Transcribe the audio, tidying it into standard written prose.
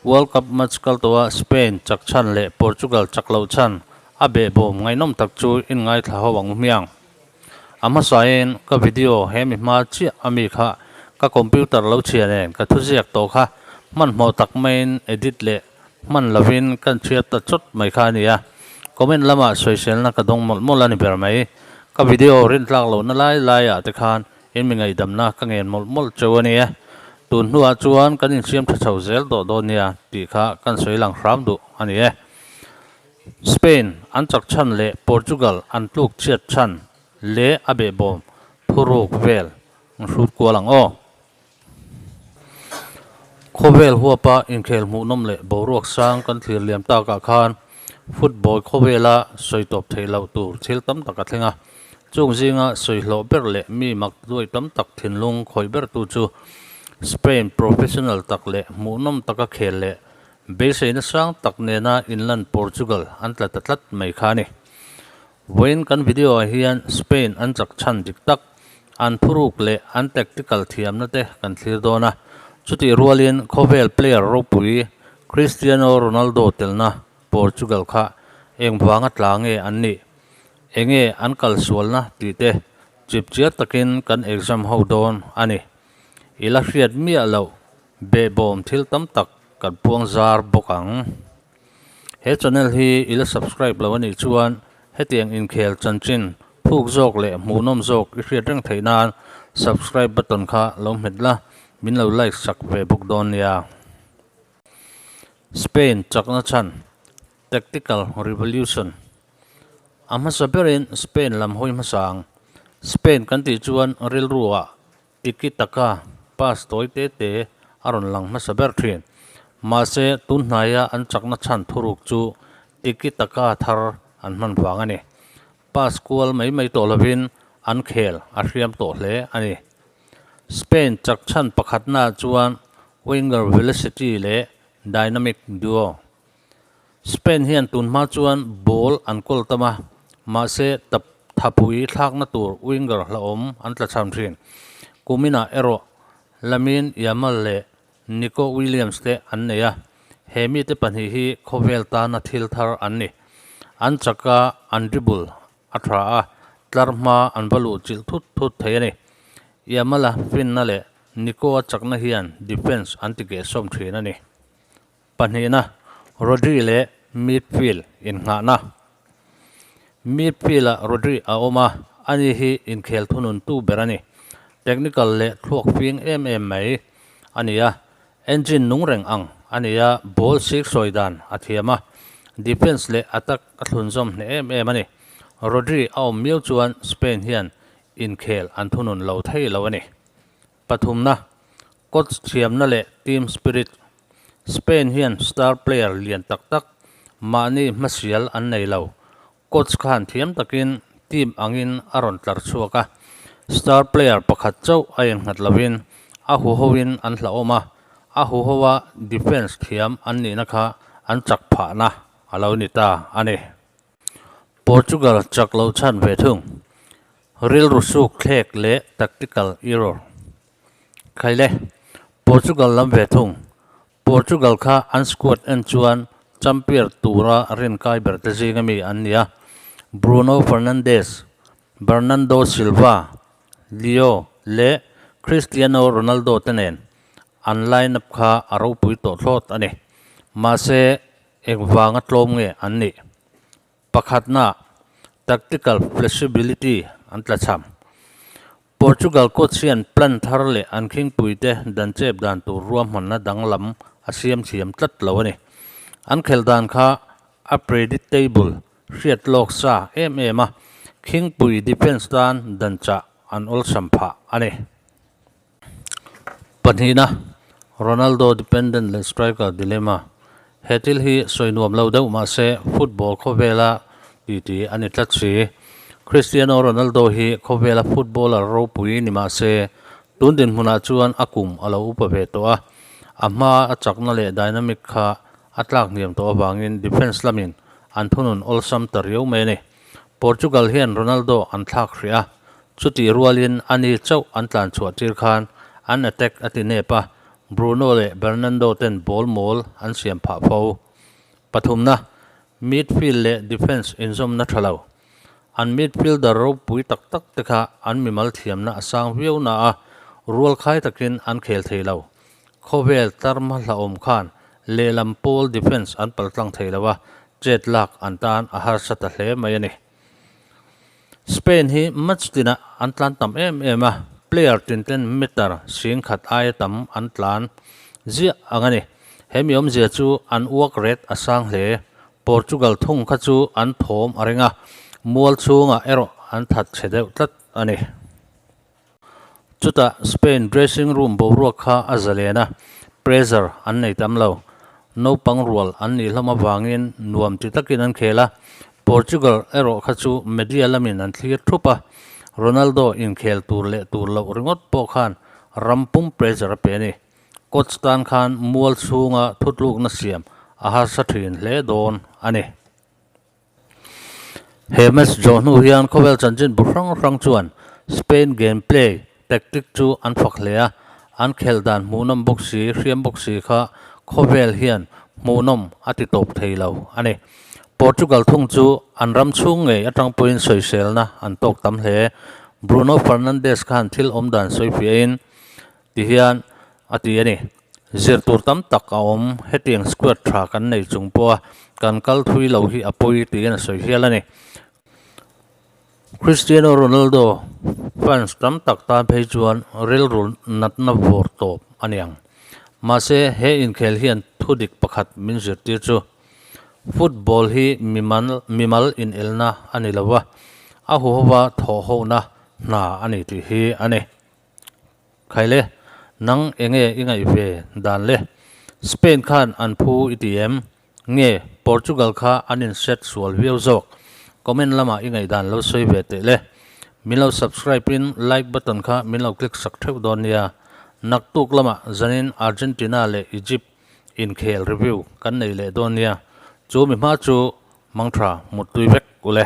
World Cup match kal tawha Spain chak chhan leh Portugal chak loh chhan a behbawm ngaihnawm tak chu in ngaithla ho ang hmiang. A hmasain ka video he mi hma chiah a mi kha ka computer lo chhia nen ka thuziak tawh kha hmanhmawh tak maiin edit leh hman lovin kan chhiat ta chawt mai kha a ni a, comment lamah sawiselna ka dawng mawlh mawlh a ni ber mai. Ka video rintlak lohna lai laiah te khan in mi ngaihdamna ka ngen mawlh mawlh cheu a ni e. Tun hnuah chuan kan insiam tha chho zel tawh dawn nia tih kha kan sawi lang hram duh a ni e. Spain an chak chhan leh Portugal an tluk chhiat chhan leh a behbawm thuruk vel an hrut kual ang aw. Khawvel huapa inkhel hmuhnawm leh boruak sang kan thlir liam takah khan football khawvela sawi tawp theih loh tur thil tam tak a thleng a. Chung zinga sawi hlawh ber leh mi mak duai tam tak thinlung khawih bertu chu Spain professional tak leh hmuhnawm taka khel leh beiseina sang tak nena inlan Portugal an tla ta tlat mai kha a ni. Vawiin kan video ah hian Spain an chak chhan dik tak, an thuruk leh an tactical thiamna te kan thlir dawn a. Chutih rualin khawvel player ropui Cristiano Ronaldo telna Portugal kha eng vanga tla nge an nih, enge an kalsualna tih te chipchiar takin kan exam ho dawn a ni. I la hriat miah loh behbawm thil tam tak kan puang zar bawk ang. He channel hi i la subscribe lo anih chuan hetiang inkhel chanchin phuk zawk leh hmuhnawm zawk i hriat reng theih nan subscribe button kha lo hmet la, min lo like sak ve bawk dawn nia. Spain chakna chhan, Tactical Revolution A hmasa berin Spain lam hawi hmasa ang. Spain kan tih chuan rilru ah Tiki taka pass tawi te te a rawn lang hmasa ber thin. Mahse, tun hnaia an chakna chhan thuruk chu tiki taka thar an hman vang a ni. Pass kual mai mai tawh lovin an khel a hriam tawh hle a ni. Spain chak chhan pakhatnaah chuan winger velocity leh dynamic duo. Spain hian tun hma chuan ball an kawl tam a, mahse tap thapui thlakna tur winger hlauhawm an tla cham thin. Kuminah erawh Lamine Yamal leh Nico Williams te an nei a, he mite pahnih hi khawvel tana thil thar an ni. An chak a, an dribble a tha a, tlar hma an va luh chilh thut thut thei a ni. Yamal-a finna leh Nico-a chakna hian defence an ti kehsawm thin a ni. Pahnihna, Rodri leh midfield innghahna. Midfield-ah Rodri a awm a, ani hi inkhel thununtu ber a ni. Technical leh thluak fing em em mai a ni a, engine nung reng ang a ni a, ball sik sawi dan a thiam a, defence leh attack a thlunzawm hneh em em a ni. Rodri a awm miau chuan Spain hian inkhel an thunun lo thei lo a ni. Pathumna, Coach thiamna leh team spirit. Spain hian star player lian tak tak mahni hmasial an nei lo. Coach khan thiam takin team angin a rawn tlar chhuak a, star player pakhat chauh a innghat lovin a huhoin an hlauhawm a, a huhoa defence thiam an nihna kha an chak phahna a lo ni ta a ni. Portugal chak lo chhan ve thung. Rilru suk thlek leh tactical error. Khaile, Portugal lam ve thung. Portugal kha an squad en chuan champion tura rinkai ber te zinga mi an ni a. Bruno Fernandes, Bernardo Silva, Leo leh Cristiano Ronaldo te nen an line-up kha a ropui tawh thlawt a ni. Mahse, engvanga tlawm nge an nih? Pakhatna, tactical flexibility an tlachham. Portugal coach hian plan thar leh an khingpuite dan chep dan tur ruahmanna danglam a siam thiam tlat lo a ni. An khelh dan kha a predictable, hriat lawk sa em em a, khingpui defence tan dan chah an awlsam phah a ni. Pahnihna, Ronaldo dependent leh striker dilemma. He thil hi sawi nuam lo deuh mah se football khawvela titi a ni tlat si. Cristiano Ronaldo hi khawvela footballer ropui ni mah se tun dinhmunah chuan a kum a lo upa ve tawh a, a hma a chakna leh dynamic kha a tlak hniam tawh avangin defence lamin an thunun awlsam ta riau mai a ni. Portugal hian Ronaldo an thlak hrih a, chutih rualin ani chauh an tlan chhuah tir khan an attack a ti nep a, Bruno leh Bernardo ten ball mawl an siam phah fo. Pathumna, Midfield leh defence inzawmna tha lo. An midfielder ropui tak tak te kha an mimal thiamna a sang viau na a, rualkhai takin an khel thei lo. Khawvel tlarhma hlauhawm khan lehlam pawl defence an paltlang thei lo a, chet lak an tan a harsa ta hle mai a ni. Spain hi match tinah an tlan tam em em a, player tin ten meter 10,000 aia tam an tlan ziah ang a ni. He mi awmzia chu an uak ret a sang hle. Portugal thung kha chu an thawm a ring a, mual chhungah erawh an that chhe deuh tlat a ni. Chutah Spain dressing room boruak kha a zalen a, pressure an nei tam lo. Naupang rual an nih hlawm avangin nuam ti takin an khel a, Portugal erawh kha chu media lamin an thlir thup a, Ronaldo inkhel tur leh tur loh ringawt pawh khan ram pum pressure a pe a ni. Coach tan khan mual chhunga thutlukna siam a harsa thin hle dawn a ni. He match zawh hnu hian khawvel chanchin bu hrang hrang chuan Spain game play tactic chu an fak hle a, an khelh dan hmuhnawm bawk si, hriam bawk si kha khawvel hian hmuhnawm a ti tawp thei lo a ni. Portugal thung chu an ram chhung ngei atang pawhin sawiselna an tawk tam hle. Bruno Fernandes khan thil awm dan sawifiahin tihian a ti a ni. Zir tur tam tak a awm, hetiang squad tha kan nei chung pawha kan kal thui lo hi a pawi tiin a sawi hial a ni. Cristiano Ronaldo fans tam tak tan phei chuan rilru natna vawr tawp a ni ang. Mahse, he inkhel hian thudik pakhat min zirtir chu football hi mimal mimal inelna a ni lo a, a huhova thawhhona hna a ni tih hi a ni. Khaile, nang enge i ngaih ve dan le? Spain khan an phu i ti em? Nge Portugal kha an in set sual viau zawk? Comment lamah i ngaihdan lo sawi ve teh le. Min lo subscribe in like button kha min lo click sak theuh dawn nia. Naktuk lamah zanin Argentina leh Egypt inkhel review kan nei leh dawn nia. Chu mi hma chu mangtha muttui vek ule.